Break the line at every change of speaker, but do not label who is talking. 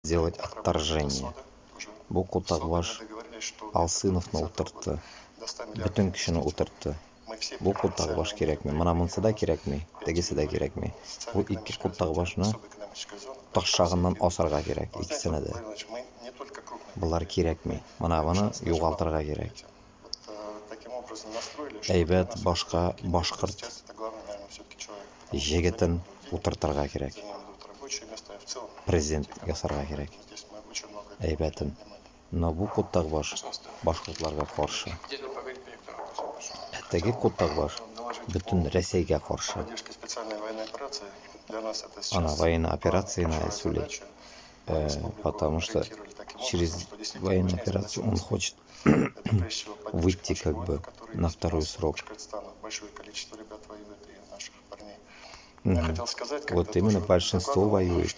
Сделать отторжение. Бу кутакбаш Алсыновны утыртты. Бөтен кешене утыртты. Бу кутакбаш кирәкми. Менә монысы да кирәкми, тегесе дә кирәкми. Бу ике кутакбашны ташагыннан асарга кирәк, икесенә дә. Болар кирәкми. Менә моны югалтырга кирәк. Әйбәт башка башкорт егетен утыртырга кирәк. Президент ясарга кирәк. Әйбәтен. Но бу кутакбаш башкортларга каршы. Ә теге кутакбаш бөтен Рәсәйгә каршы. Ана военная операция сөйли. Потому что через военную операцию он хочет выйти как бы на второй срок. Угу. Вот именно большинство воюет.